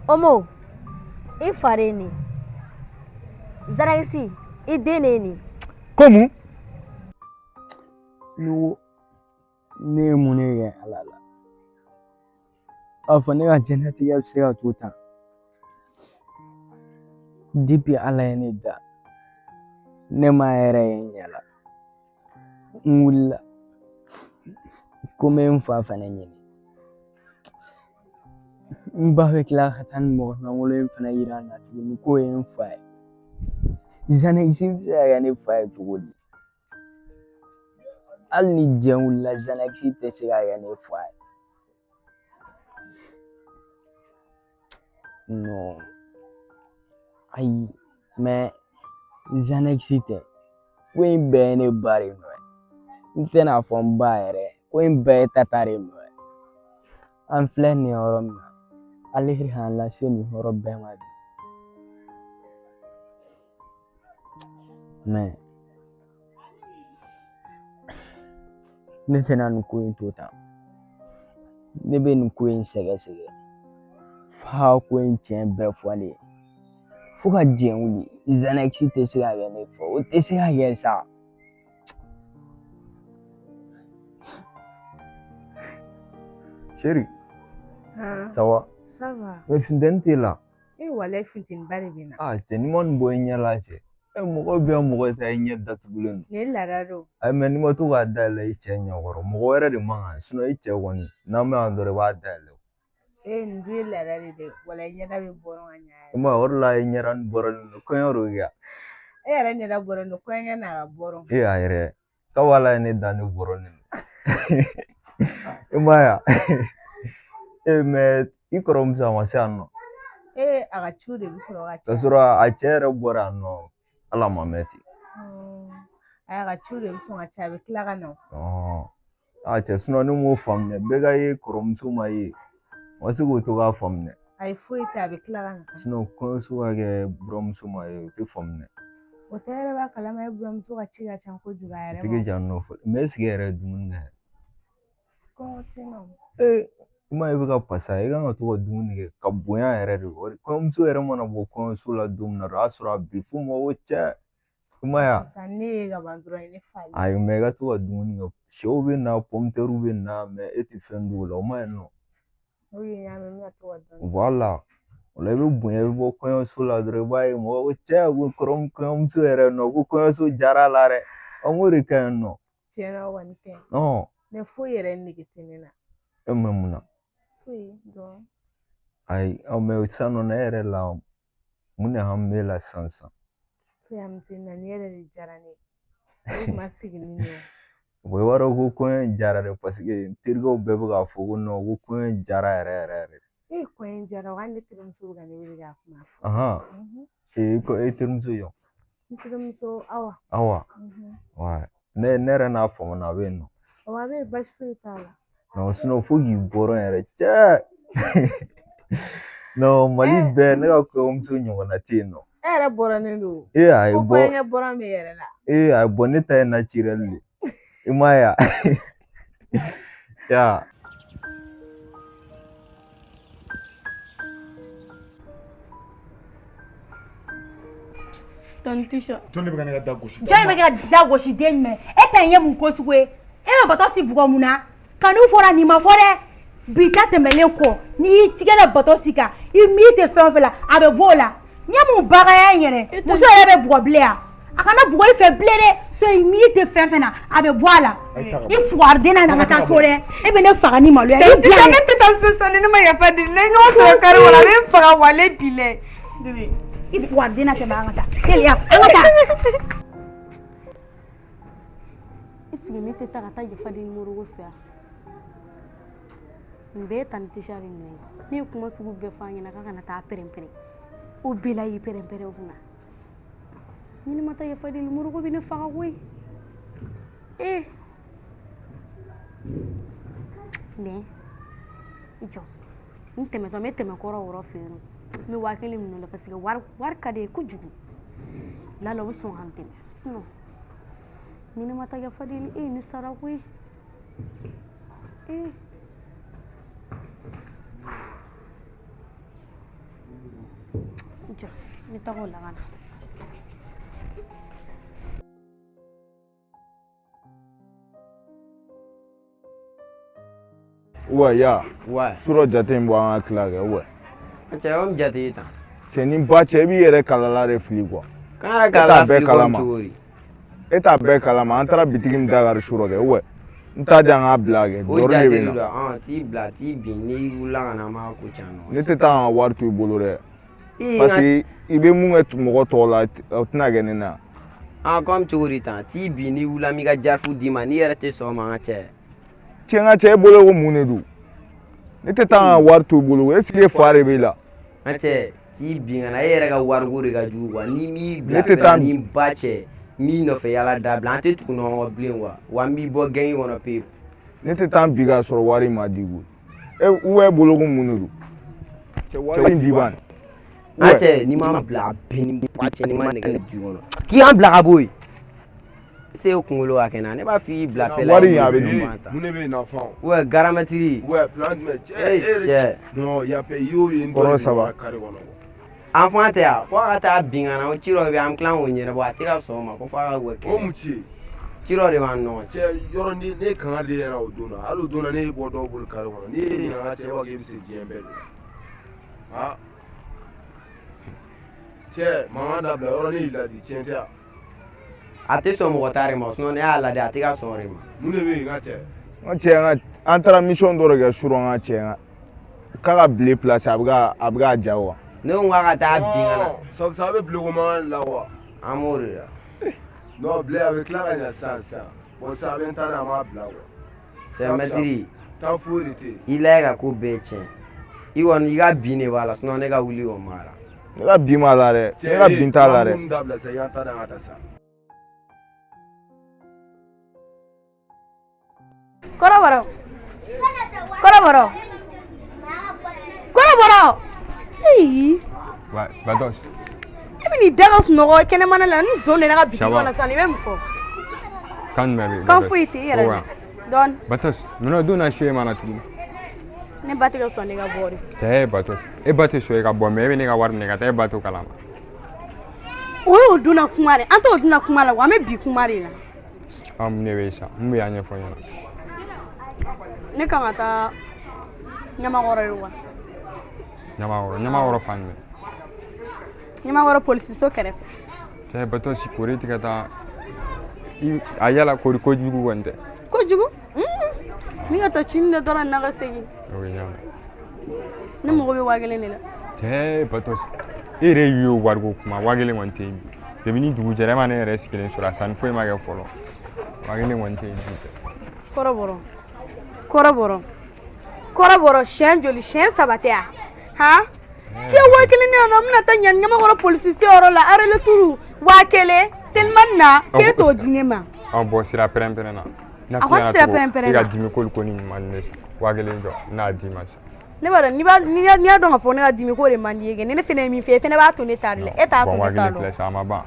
Omo, i fa de ye nin ye. Zanakisi, i den de ye nin ye. Ko mun? Ne ko ne ye mun de kɛ Ala la? A fɔ ne ka diɲɛlatigɛ bɛ se ka to tan. Depuis Ala ye ne da, ne ma hɛrɛ ye n ɲɛ la. N wulila ko n bɛ n fa fana ɲini. N ba bɛ tila ka taa nin mɔgɔ lankolon in fana yira n na tuguni k'o ye n fa ye. Zanakisi bɛ se ka kɛ ne fa ye cogo di? Hali ni diɲɛ wulila Zanakisi tɛ se ka kɛ ne fa ye. Non. Ayi, mais Zanakisi tɛ. Ko in bɛɛ ye ne ba de nɔ ye. N tɛna fɔ n ba yɛrɛ. Ko in bɛɛ ye Tata de nɔ ye. An filɛ nin yɔrɔ min na, ale de y'an lase nin yɔrɔ bɛɛ ma bi. Mais ne tɛna nin ko in to tan. Ne bɛ nin ko in sɛgɛsɛgɛ f'a ko in tiɲɛ bɛɛ fɔ ne ye. Fo ka diɲɛ wuli, Zanakisi tɛ se ka kɛ ne fa o tɛ se ka kɛ sa. Chérie, ça va? Ça va. Mais funteni t'e la. E walayi funteniba de bɛ n na. Aa cɛ n'i ma nin bɔ i ɲɛ la cɛ. E mɔgɔ bɛ yan mɔgɔ ta i ɲɛ datugulen don. Nin ye laada don. Ayi mais n'i ma to k'a dayɛlɛ i cɛ ɲɛkɔrɔ mɔgɔ wɛrɛ de man kan sinon i cɛ kɔni n'an bɛ yan dɔrɔn i b'a dayɛlɛ. E nin dun ye laada de dɛ walayi ɲɛda bɛ bɔrɔ ka ɲa I m'a ye o de la i ɲɛda nin bɔrɔlen don kɔɲɔ don ya. E yɛrɛ ɲɛda bɔrɔlen don kɔɲɔkɛ n'a ka bɔrɔ. E y'a yɛrɛ kabi Ala ye ne da ne bɔrɔlen don. I m'a ye wa? E mais i kɔrɔmuso a ma se yan nɔ. Ee a ka ciw de bɛ sɔrɔ ka K'a caya. sɔrɔ a cɛ yɛrɛ bɔra yan nɔ ala ma mɛn ten. A ka ciw de bɛ sɔn ka caya a bɛ tila ka na. A cɛ sinon ne m'o faamu dɛ bɛɛ ka ye kɔrɔmuso ma ye ma se k'o to k'a faamu dɛ. Ayi foyi tɛ a bɛ tila ka na. Sinon kɔɲɔso ka kɛ buramuso ma ye o tɛ faamu dɛ. O tɛ yɛrɛ b'a kalama e buramuso ka ci ka ca kojugu a yɛrɛ ma. Tigi jan nɔ fɔlɔ mais est ce que e yɛrɛ ye dumuni kɛ? Kɔngɔ tɛ n na. Ee i m'a ye i bɛ ka pasa i kan ka to ka dumuni kɛ ka bonya yɛrɛ de o kɔɲɔmuso yɛrɛ mana bɔ kɔɲɔso la don min na dɔrɔn o y'a sɔrɔ a bi f'u ma ko cɛ i m'a ye wa? Pasa ne ye ka ban dɔrɔn ne fa ye. Ayi mais i ka to ka dumuni kɛ sɛw bɛ na pɔmutɛriw bɛ na mais e tɛ fɛn dun o la o ma ɲi nɔ. O ye n y'a mɛn n bɛna to ka dɔɔnin. Voilà o la i bɛ bonya i bɛ bɔ kɔɲɔso la dɔrɔn i b'a ye mɔgɔ ko cɛ ko kɔrɔ kɔɲɔmuso yɛrɛ nɔ ko kɔɲɔso jara a la dɛ an k'o de ka ɲi nɔ. Tiɲɛ na o kɔni tɛ. Ɔn. Mais foyi yɛrɛ nege tɛ ne na. E mɛ mun na? Foyi dɔrɔn. Ayi mais sisan nɔ ne yɛrɛ la mun de hami b'e la sisan sisan? Foyi hami tɛ ne na nin yɛrɛ de diyara ne ye. Ne kun ma sigi ni nin ye. Bon i b'a dɔn ko kɔɲɔ in diyara dɛ parce que n terikɛw bɛɛ bɛ k'a fɔ ko non ko kɔɲɔ in diyara yɛrɛ yɛrɛ yɛrɛ. E kɔɲɔ in diyara o hali ne terimuso bɛ ka ne wele k'a kuma fɔ. Ee e terimuso jɔn? N terimuso Awa. Awa. Ouais. Ne ne yɛrɛ n'a famana a bɛ yen nɔ. Awa a bɛ yen baasi foyi t'a la. Non sinon fo k'i bɔrɔ yɛrɛ cɛ. Non Mali bɛɛ ne ka kɔɲɔmuso ɲɔgɔnna tɛ yen nɔ. E yɛrɛ bɔrɔnen don. E a ye Ko bɔ. kɔɲɔkɛ bɔrɔ bɛ yɛrɛ la. E a ye bɔ ne ta ye naturel de. I m'a ye wa? Ya. Tanti Tisha. Jɔn de bɛ ka ne ka da gosi? Jɔn de bɛ ka da gosi den jumɛn? E ta in ye mun ko sugu ye? E ma bato si bugɔ mun na? Kanu fɔra nin ma fɔ dɛ. Bi ta tɛmɛnen kɔ n'i y'i tigɛ da bato si kan i miiri tɛ fɛn o fɛn la a bɛ bɔ o la. N ye mun baganya in yɛrɛ? Muso yɛrɛ bɛ bugɔ bilen wa? A kana bugɔli fɛ bilen dɛ. So i miiri tɛ fɛn fɛn na a bɛ bɔ a la. I fugariden na ka taa so dɛ. E bɛ ne faga ni maloya ye. Tanti Tisha ne tɛ taa sisan ni ne ma yafa deli ne ɲɔgɔn sɔrɔ kare kɔnɔ a bɛ n faga wale bi lɛ. I fugariden na tɛmɛ an ka taa. Teliya an ka taa. Est-ce que ne tɛ taa ka taa yafa deli Moribo fɛ yan? Nin bɛɛ ye Tanti Tisha de nɔ ye. Ne ye kuma sugu bɛɛ fɔ a ɲɛna k'a kana taa pɛrɛn-pɛrɛn. O bɛɛ la y'i pɛrɛn-pɛrɛn o kunna. Ni ne ma taa yafa deli Moribo bɛ ne faga koyi. Ee. Mais i jɔ. N tɛmɛtɔ n bɛ tɛmɛ kɔrɔ yɔrɔ fɛ yen nɔ. N bɛ 5000 minɛ o la parce que wari ka di ye kojugu. Lala o bɛ sɔn ka n dɛmɛ. Sinon ni ne ma taa yafa deli e ye ne sara koyi. Ee. I jɔ, n bɛ taga o la ka na. Wa ya. Ouais. Surɔ jate in bɔ an ka tila kɛ wa. Cɛ o jate ye tan. Cɛ ni ba cɛ, i b'i yɛrɛ kalala de fili quoi. K'an yɛrɛ E t'a kalala bɛɛ fili komi kalama. cogo di? E t'a bɛɛ kalama, an taara bitigi min da kari surɔ kɛ wa. N t'a di an k'a bila kɛ. O Dɔrɔn de jate bɛ de na. don. Ɔn t'i bila t'i bin n'i wulila ka na an b'a ko can ɲɔgɔn. Ne tɛ taa an ka wari to i bolo dɛ. Ii, Parce que i bɛ mun kɛ mɔgɔ tɔw la, o tɛna kɛ ne na. Ah comme cogo di tan? T'i bin n'i wulila n b'i ka jarifu d'i ma n'i yɛrɛ tɛ sɔn o ma n ka cɛ. Cɛ n ka cɛ, e bolo ko mun de don? Ne tɛ taa an ka wari to i bolo, est ce que fa de b'e la? N ka cɛ t'i bin ka na e yɛrɛ ka wariko de ka jugu quoi n'i m'i bila Ne tɛ fɛn na taa- ni n ba cɛ n b'i nɔfɛ yala dabila an tɛ tugu ɲɔgɔn kɔ bilen quoi wa n b'i bɔ gɛngi kɔnɔ pewu. Ne tɛ taa bi k'a sɔrɔ wari ma di koyi. E ou e bolo ko mun de don? Cɛ wari in di ban. N ka cɛ n'i ma n bila a bɛɛ ni n ba cɛ n'i ma nɛgɛ du kɔnɔ k'i k'an bila ka bɔ yen. Se kunkolo ka kɛnɛ ne b'a f'i y'i bila pɛlɛ. Wari in a bɛ di. Mun de bɛ yen na fɛn? Ouais garamɛtiri. Ouais plan jumɛn? Cɛ Ee, e de cɛ. Non yape i y'o ye n Kɔrɔ dɔ de saba. bɛ carré kɔnɔ quoi. An fan tɛ yan ko a ka taa bin ka na o ci dɔ bɛ yen an bɛ tila k'o ɲɛnabɔ a tɛ ka sɔn o ma ko f'a ka kɛ. O mun ci ye? Ci dɔ de b'an ni ɲɔgɔn cɛ. Cɛ yɔrɔ ni ne ye kanga de yɛrɛ o don na hali o don na ne ye bɔ dɔw bolo carré kɔnɔ n'i ye ɲininka n ka cɛ e b'a fɔ k'e bɛ se diɲɛ bɛɛ de la. Ah cɛ mankan dabila yɔrɔ ne y'i ladi tiɲɛ tɛ yan. A tɛ sɔn mɔgɔ ta de ma sinon ne y'a ladi a tɛ ka sɔn o de ma. Mun de bɛ yen n ka cɛ? N ka cɛ, n ka an taara mission dɔ de kɛ surɔ n ka cɛ, n ka k'a ka bile place a bɛ ka a bɛ k'a ja wa. Ne ko k'a ka taa bin ka na. Sabu sa a bɛ bile ko mankan de la wa. An b'o de la. Non bile a bɛ tila ka ɲa sisan sisan. Bon sisan a bɛ n ta de an b'a bila quoi. Cɛ mɛtiri. Temps foyi de tɛ yen. I lajɛ ka ko bɛɛ tiɲɛ. I kɔni i ka bin de b'a la sinon ne ka wuli kɔni b'a la. Ne ka bin b'a la dɛ. Ne ka bin t'a la dɛ. Mun dabila sisan i ka n ta da ka taa sa. Kɔrɔbɔrɔ, kɔrɔbɔrɔ, kɔrɔbɔrɔ, ee. Ouais, Batos. E bɛ n'i da ka sunɔgɔ kɛnɛmana la ni zon de ne ka bitigi Ça va. kɔnɔ sisan i bɛ mun fɔ? Kan jumɛn bɛ yen? Kan Batos? foyi tɛ i yɛrɛ Ouais. dɔɔni. Batos, munna don na su e ma na tuguni? Ne ba tɛ ka sɔn ne ka bɔ de. Cɛ e Batos, e ba tɛ sɔn e ka bɔ mais e bɛ ne ka wari minɛ ka taa e ba to kalama. O y'o donna kuma de, an t'o donna kuma la wa an bɛ bi kuma de la. An mun de bɛ yen sisan? Mun bɛ yen a ɲɛfɔ n ɲɛna. Ne kan ka taa Ɲamakɔrɔ de wa. Ɲamakɔrɔ, Ɲamakɔrɔ fan jumɛn? Ɲamakɔrɔ polisiso kɛrɛfɛ. Cɛ Batos, kori tɛ ka taa i a yala kori kojugu kɔni tɛ. Kojugu? N bɛ ka taa cini de dɔrɔn na ka segin. O ye ɲa mɛn. Ne mago bɛ 5000 de la. Cɛ Batos, e yɛrɛ y'o wariko kuma 5000 kɔni tɛ yen bi. Depuis ni dugu jɛra e ma ne yɛrɛ sigilen sɔrɔ a sanni foyi ma kɛ fɔlɔ. 5000 kɔni tɛ yen bi. Kɔrɔbɔrɔ, kɔrɔbɔrɔ, kɔrɔbɔrɔ, siɲɛ joli, siɲɛ saba tɛ yan han? K'i ye 5000 di yan nɔ, n bɛna taa ɲani Ɲamakɔrɔ polisiso yɔrɔ la aller-retour 5000 telimani na k'e t'o di ne ma. An bɔ sira pɛrɛn-pɛrɛn na. N'a A kɔni f'i ɲɛna sira cogo, pɛrɛn-pɛrɛn e ka na. dimi k'olu ko ni ɲuman ni ne sa. 5000 jɔ, n n'a d'i ma sisan. Ne b'a dɔn n'i b'a n'i y'a dɔn k'a fɔ ne ka dimi k'o de man di ye kɛ ni ne fɛnɛ ye min fɛ e fɛnɛ b'a to ne ta de la e t'a to Bon, ne waa ta kelen la. filɛ sa, a ma ban.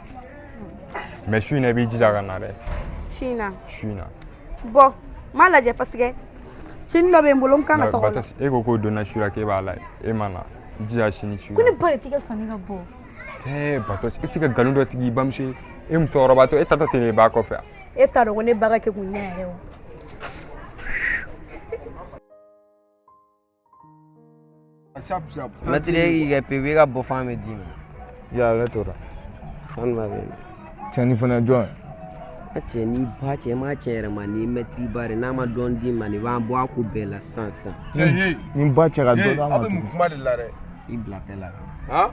Mais su in na i b'i jija ka na dɛ. Su in na. Su in na. Bɔn n b'a lajɛ parce que sini dɔ bɛ n bolo n kan ka taga o la. Batos, e ko k'o donna su la k'e b'a lajɛ e ma na. I jija sini su in Ko na. ne ba de tɛ ka sɔn ne ka bɔ. Cɛ Batos, e tɛ se ka nkalon dɔ tigɛ i bamuso ye. E musokɔrɔbatɔ e tatɔ tɛ ne ba kɔfɛ wa? E t'a dɔn ko ne ba ka kɛ kun ɲɛ yɛrɛ o. Mɛtiri e k'i kɛ pewu i ka bɔ fan bɛ d'i ma. Ya ne tora. Fan jumɛn bɛ yen? Cɛ ni fana jɔn ye? A cɛ n'i ba cɛ i m'a cɛ yɛrɛ ma nin ye mɛtiri ba de n'a ma dɔn d'i ma nin b'an bɔ a ko bɛɛ la sisan sisan. Cɛ ye. Ni n ba cɛ ka dɔ d'a ma Aw bɛ mun kuma de la dɛ? I bila bɛɛ la. Han?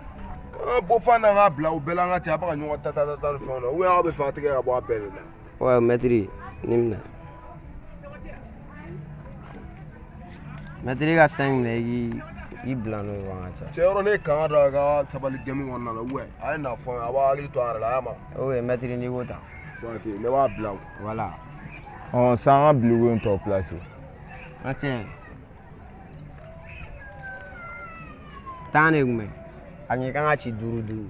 K'an ka bɔ fan na k'a bila o bɛɛ la an ka cɛ a bɛ ka ɲɔgɔn ta ta ta ta ni fɛnw na ou bien aw bɛ fɛ a tigɛ ka bɔ a bɛɛ de la. Ouais mɛtiri nin minɛ. Mɛtiri ka san minɛ i k'i i bila n'o ye wa an ka ca. Cɛ yɔrɔ ne ye kanga dɔ a ka sabali gɛmi kɔnɔna la ou bien a ye na fɔ n ye a b'a hakili to a yɛrɛ la a y'a ma. Ok mɛtiri n'i ko tan. Ok ne b'a bila o. Voilà. Ɔn sisan an ka biliko in tɔ place. A cɛ. 10 de kun bɛ. A ɲɛ kan ka ci duuru duuru.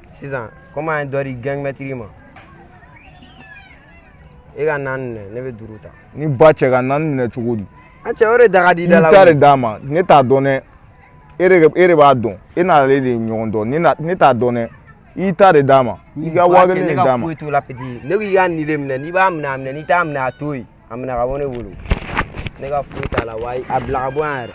Sisan komi an ye dɔ di gang mɛtiri ma. E ka 4 minɛ ne bɛ 5 ta. Ni ba cɛ ka 4 minɛ cogo di? A cɛ o de da ka di i da la. I ta de d'a ma ne t'a dɔn dɛ. E de b'a dɔn, e n'ale de ye ɲɔgɔn dɔn, ne t'a dɔn dɛ. I y'i ta de d'a ma, i ka 5000 de d'a ma. Ne ka foyi t'o la petit, ne ko i ka nin de minɛ, n'i b'a minɛ a minɛ, n'i t'a minɛ a to yen, a minɛ ka bɔ ne bolo. Ne ka foyi t'a la wa a bila ka bɔ yan yɛrɛ.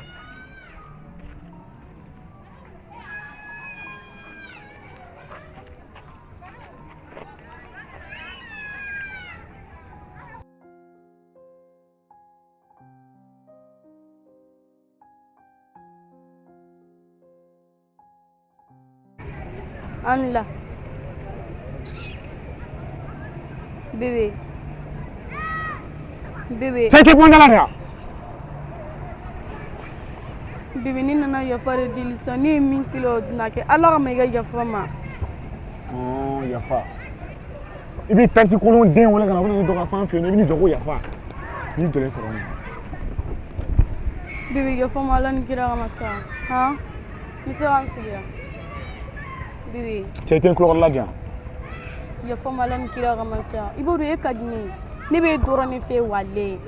An la bébé bébé. Cɛ, i tɛ bɔ n da la de wa? Bébé, ne nana yafa de deli sisan. Ne ye min k'i la, o tɛna kɛ. Ala kama, i ka yafa n ma. Yafa? I b'i tanti kolon den wele ka na ko ne dɔ ka fan fɛ yen, i bɛ n'i jɔ ko yafa, n'i jɔlen sɔrɔ n na. Bébé, yafa n ma, Ala ni kira kama sa. Han, n bɛ se ka n sigi yan, bébé? Cɛ, i tɛ n tulokɔrɔla di yan. Yafa n ma, Ala ni kira kama sa. I b'o dɔn, e ka di ne ye, ne b'e dɔrɔn de fɛ wale.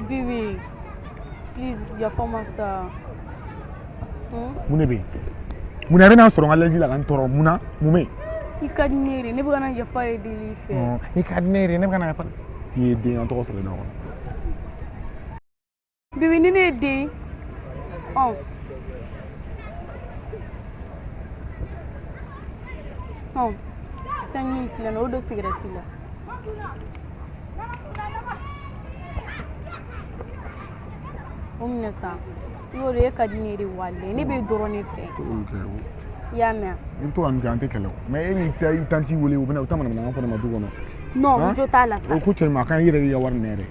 Bébé, please, yafa n ma sa. Mun de bɛ yen? Mun na i bɛna n sɔrɔ n ka lɛsi la ka n tɔɔrɔ? Mun na? Mun bɛ yen? I ka di ne ye de, ne bɛ ka na yafa de deli i fɛ. I ka di ne ye de, ne bɛ ka na yafa. N'i ye den, an tɔgɔ sɔrɔ i da kɔnɔ. Bébé, ni ne ye den, ɔ ɔ 5000 filɛ nin ye, o don sigɛrɛti la. O minɛ sa. I b'o dɔn, e ka di ne ye de wale, ne b'e dɔrɔn de fɛ. I y'a mɛn? I bɛ to ka nin kɛ, an tɛ kɛlɛ o. Mais e ni i tanti wele, u bɛna u ta manamanakan fɔ ne ma du kɔnɔ. Non, n jo t'a la sa. O ko cɛ ma, a ka ɲi, i yɛrɛ b'i ka wari minɛ yɛrɛ.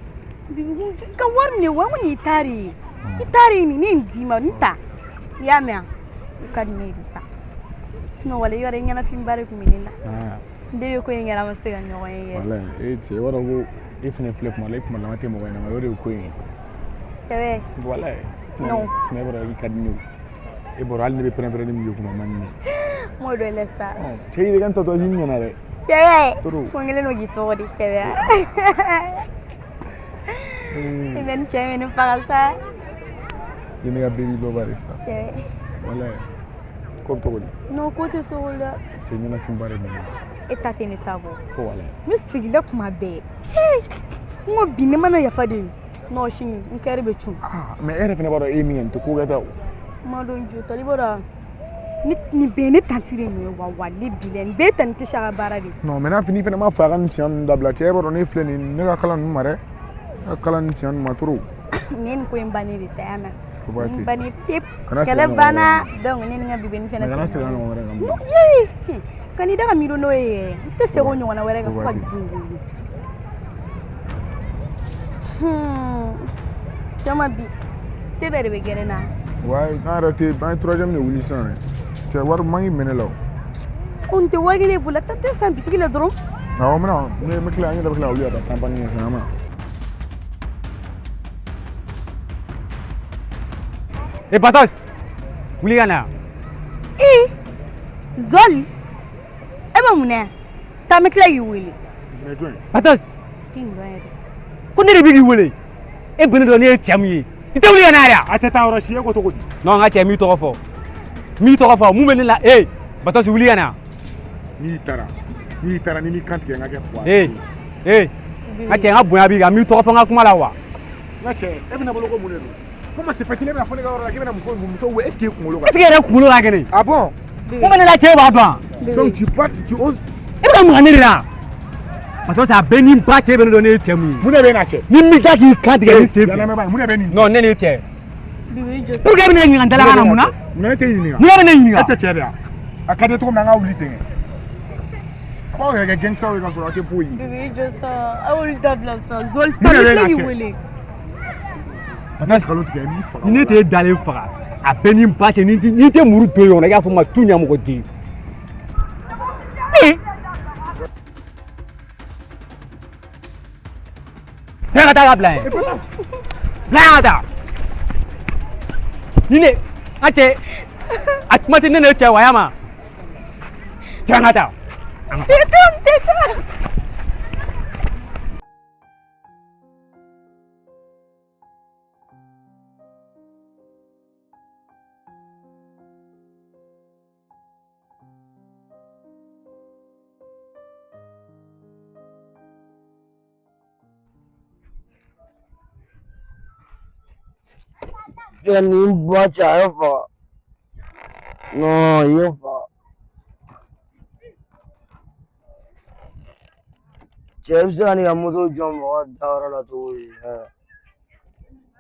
Ka wari minɛ wa? Ko nin y'i ta de ye, i ta de ye nin, ne ye nin d'i ma, nin ta. I y'a mɛn? I ka di ne ye de sa. Sinon wale, i yɛrɛ ɲɛnafinba de tun bɛ ne la. N den bɛ ko in kɛra, an ma se ka ɲɔgɔn ye yɛrɛ. Walayi, e cɛ, i b'a dɔn ko e fɛnɛ filɛ kuma la, e kuma lama tɛ mɔgɔ ɲɛnama ye, o de ye ko in ye. Sɛbɛ. Walayi. Non. Sinon e b'a dɔn i ka di ne ye. E b'a dɔn hali ne bɛ pɛrɛn-pɛrɛnni min kɛ kuma man di ne ye. M'o dɔn i la sa. Cɛ, i yɛrɛ ka n tatouage ɲɛna dɛ. Sɛbɛ. Trop. Ko n kɛlen don k'i tɔgɔ di sɛbɛ. I bɛ nin cɛ in bɛ ne faga sa. I ye ne ka baby lover de sa. Sɛbɛ. Walayi. Ko bɛ cogo di? Non, ko tɛ sogo la. Cɛ, ɲɛnafinba de bɛ ne la. E ta tɛ ne ta bɔ. Fo walayi. N bɛ sigi la kuma bɛɛ. N ko bi ne mana yafa de. Non, sini n kɛri bɛ cun. Mais e yɛrɛ fɛnɛ b'a dɔn e ye min kɛ, nin tɛ ko kɛta o. N ma dɔn jo tɔ, i b'a dɔn ni nin bɛɛ ye ne tanti de nɔ ye wa wale bi la nin bɛɛ ye tanti tɛ se a ka baara de ye. Non, mais n'a fɔ n'i fɛnɛ ma fɛ a ka nin siɲɛ ninnu dabila, cɛ, e b'a dɔn ne filɛ nin ye, ne ka kalan ninnu ma dɛ, ne ka kalan nin siɲɛ ninnu ma trop. Nin ye nin ko in bannen de sa, y'a mɛn? Ko b'a Nin tɛ. bannen pewu. Kana segin Kɛlɛ a ɲɔgɔn banna wɛrɛ donc ne ni n ka bibɛni fɛnɛ Mais kana segin segin a ɲɔgɔn wɛrɛ kan. Non, yee, kan'i da ka miiri n'o ye yɛrɛ, n tɛ segin o ɲɔgɔnna wɛrɛ kan fo ka diɲɛ wuli. Jama, bi te bɛɛ de bɛ gɛrɛ na. Wayi, an yɛrɛ tɛ, an ye troisième de wuli sisan dɛ. Cɛ, wari man k'i minɛ ne la o. Ko nin tɛ 5000 bolo, taa te san bitigi la dɔrɔn. Awɔ, n bɛna, ne bɛ tila, n yɛrɛ bɛ tila ka wuli ka taa sanpani kɛ sisan, an ma. E Batos, wuli ka na yan. Ee, Zɔli, e bɛ mun na yan? Taa, n bɛ tila k'i wele. Batos, T'i nin dɔn yɛrɛ. Ko ne de bɛ k'i wele. E bɛ ne dɔn, ne ye cɛ min ye. I tɛ wuli ka na yɛrɛ. A tɛ taa yɔrɔ si, e ko cogo di? Non, n ka cɛ, m'i tɔgɔ fɔ. M'i tɔgɔ fɔ, mun bɛ ne la? Ee, Batos, wuli ka na. N'i taara, n'i taara, ni m'i kan tigɛ, n ka kɛ fuwa. Ee, ee, n ka cɛ, n ka bonya b'i kan, m'i tɔgɔ fɔ n ka kuma la wa? N ka cɛ, e bɛna bolo ko mun de don? Comment se fait-il, e bɛna fɔ ne ka yɔrɔ la k'e bɛna muso wele, est ce que e kunkolo ka? Est ce que e yɛrɛ kunkolo ka kɛnɛ? Ah bon? Mun bɛ ne la, cɛ b'a dɔn. Donc tu parles, tu oses. E bɛ ka maga ne de la. Batos, a bɛɛ ni ba cɛ bɛ ne dɔn, ne ye cɛ mun ye. Mun de bɛ n'a cɛ? Ni m'i da k'i kan tigɛ ni sen fɛ. Lamɛnbaa, mun de bɛ nin? Non, ne n'i cɛ. Bébé, i jɔ. Pourquoi e bɛ ne ɲininka n dalakan na mun na? Mun na e tɛ ɲininka? Mun na e bɛ ne ɲininka? E tɛ cɛ de ye wa? A ka di cogo min na, an ka wuli ten kɛ. A b'aw yɛrɛ kɛ gangster ye ka sɔrɔ aw tɛ foyi ye. Bébé, i jɔ sa, a y'olu dabila sa. Zɔli, Mun taa, de n bɛ bɛ tila n'a k'i cɛ? wele. Batos, nkalon tigɛ, n b'i faga. Ni ne t'e dalen faga, a bɛɛ ni ba cɛ, ni tɛ muru don ɲɔgɔn na, i k'a fɔ n ma tu ɲɛmɔgɔ den. Ee! Taa ka taa ka bila yen. Bila yan ka taa. Ni ne, an cɛ, a kuma tɛ ne n'e cɛ wa, y'a ma? Taa ka taa. Tɛ taa, n tɛ taa. Cɛ nin ba cɛ a ye faga. Non, i ye faga. Cɛ i bɛ se ka n'i ka moto jɔ mɔgɔ dayɔrɔ la cogo di?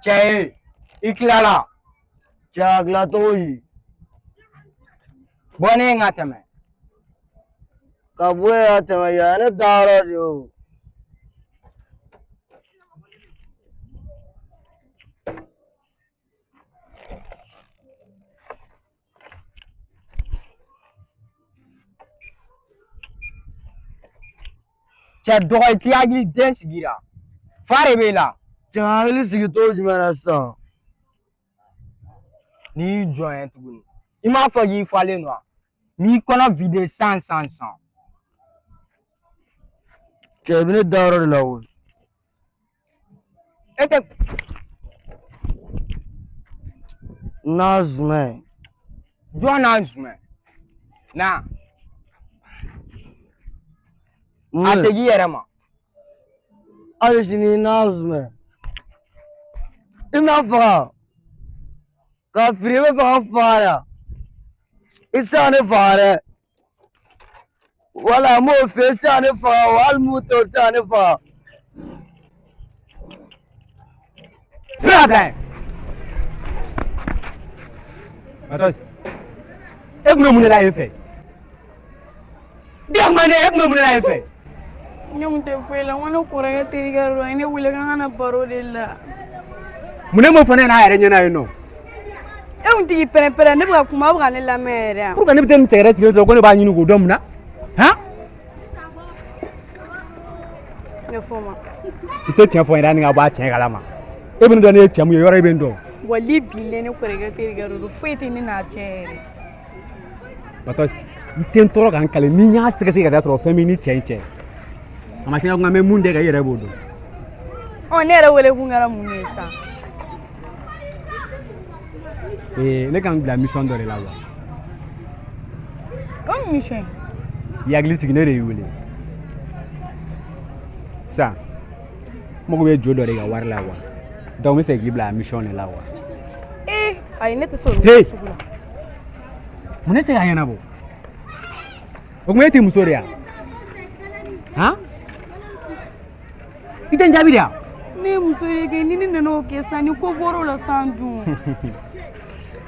Cɛ ye, i tilala. Cɛ a tila cogo di? Bɔ ne ye n ka tɛmɛ. Ka bɔ yen ka tɛmɛ yan ne dayɔrɔ de ye o. Cɛ dɔgɔ i t'i hakili den sigira. Fa de b'e la. Cɛ hakili sigi cogo jumɛn na sisan? N'i y'i jɔ yen tuguni, i m'a fɔ k'i falen don wa? N b'i kɔnɔ vide san san san. Cɛ i bɛ ne dayɔrɔ de la koyi. E tɛ. N'a zumɛ. Jɔn n'a zumɛ? Na. A segin i yɛrɛ ma. Hali sini n'a zumɛ. I ma faga. Ka firi i bɛ fɛ ka n faga de wa? I tɛ se ka ne faga dɛ. Wala n b'o f'i ye i tɛ se ka ne faga o hali mun tɛ o tɛ se ka ne faga. Bila bila yen. Batos, e tun bɛ mun de la yen fɛ? Den kuma ne e tun bɛ mun de la yen fɛ? Ne kun tɛ foyi la, n ko ne kɔrɔkɛ terikɛ don, a ye ne wele k'an ka na baro de la. Mun ne m'o fɔ ne ɲɛna a yɛrɛ ɲɛna yen nɔ? E kun tɛ k'i pɛrɛn-pɛrɛn, ne bɛ ka kuma, aw bɛ ka ne lamɛn yɛrɛ yan. Pour que ne bɛ taa nin cɛ yɛrɛ sigilen sɔrɔ ko ne b'a ɲini k'o dɔn mun na? Han? Ne fɔ ma. I tɛ tiɲɛ fɔ n ɲɛna ni ka bɔ a tiɲɛ kalama. E bɛ ne dɔn ne ye cɛ mun ye yɔrɔ e bɛ n dɔn. Wali bilen ne kɔrɔkɛ terikɛ don, foyi tɛ ne n'a cɛ yɛrɛ. Batos, n tɛ n tɔɔrɔ ka n kale ni n y'a sɛgɛsɛgɛ ka taa sɔrɔ fɛn b'i ni cɛ in cɛ. A ma se ka kuma n bɛ mun de kɛ i yɛrɛ b'o dɔn. Ɔ ne yɛrɛ wele kun kɛra mun de ye sisan? Ee ne kan bila mission dɔ de la wa. O mission? I hakili sigi ne de y'i wele. Sisan n mago bɛ jo dɔ de ka wari la wa. Donc n bɛ fɛ k'i bila mission de la wa. Ee ayi ne tɛ se o mission sugu la. Mun ne tɛ se k'a ɲɛnabɔ? O tuma e tɛ muso de ye wa? Han? I tɛ n jaabi de wa? Ne ye muso de kɛ ni ne nana o kɛ sisan ni ko bɔr'o la sisan dun.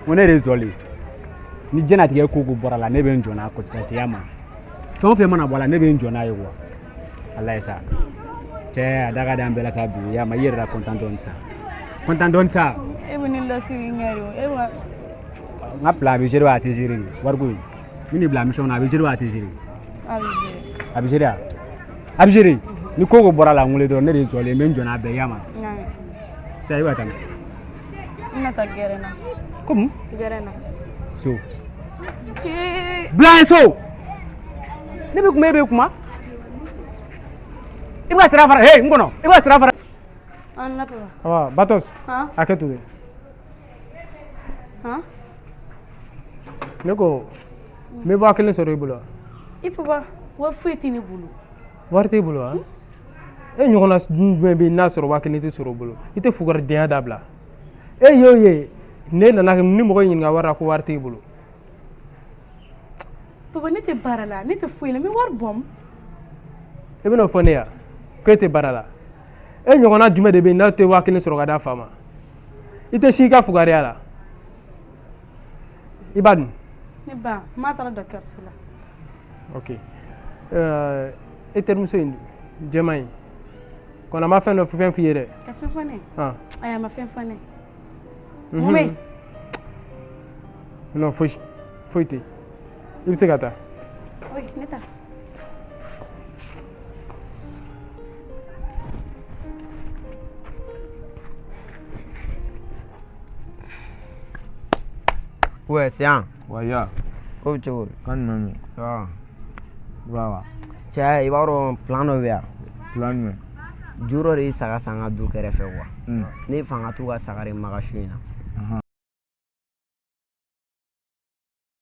N ko ne de ye zɔli ye. Ni diɲɛlatigɛ ko o ko bɔra la ne bɛ n jɔ n'a kɔsikasiya ma. Fɛn o fɛn mana bɔ a la ne bɛ n jɔ n'a ye quoi. Ala ye sa. Cɛ a da ka di an bɛɛ la sa bi ya ma i yɛrɛ la content dɔɔni sa. Content dɔɔni sa. E bɛ ne lasiri n ɲɛ de o e bɛ ka. N ka plan a bɛ gérer wa a tɛ gérer wariko in. N bɛ n'i bila mission na a bɛ gérer wa a tɛ gérer. A bɛ gérer. A bɛ gérer wa? A bɛ gérer. Ni ko o ko bɔra la n wele dɔrɔn ne de ye zɔli ye n bɛ n jɔ n'a bɛɛ ye i y'a mɛn. Sisan i bɛ ka taa min? N bɛna taa gɛrɛn na. Komi? Gɛrɛn na. So. Cee. Bila yen so. Ne bɛ kuma e bɛ kuma. I bɛ ka sira fara hey n kɔnɔ i bɛ ka sira fara. An la papa. Awa Batos. Han? Hakɛ to dɛ. Han? Ne ko n bɛ 1000 sɔrɔ i bolo wa? I papa wari foyi tɛ ne bolo. Wari t'e bolo wa? E ɲɔgɔnna jumɛn bɛ yen n'a sɔrɔ 1000 tɛ sɔrɔ o bolo? I tɛ fugaridenya dabila. E y'o ye ne nana ni mɔgɔ y'i ɲininka wari la ko wari t'e bolo. Papa ne tɛ baara la ne tɛ foyi la n bɛ wari bɔ min? E bɛn'o fɔ ne ye wa? Ko e tɛ baara la. E ɲɔgɔnna jumɛn de bɛ yen n'a tɛ 1000 sɔrɔ ka d'a fa ma? I tɛ si i ka fugariya la. I ba dun? Ne ba n m'a taara dɔgɔtɔrɔso la. Ok. E terimuso in jɛman in kɔni a ma fɛn dɔ fɛn f'i ye dɛ. Ka fɛn fɔ ne ye? Ah. Ayi a ma fɛn fɔ ne ye. Mun bɛ yen? Non foyi foyi tɛ yen. I bɛ se ka taa. Oui ne taa. Ouais, Sian. Ouais, ya. Ko bɛ cogo di? Kan jumɛn bɛ yen? Ça Va wa. Cɛ i b'a dɔn plan dɔ bɛ yan. Plan jumɛn? Jo dɔ de ye saga san ka du kɛrɛfɛ quoi. Ne fa ka t'u ka saga de maga su in na.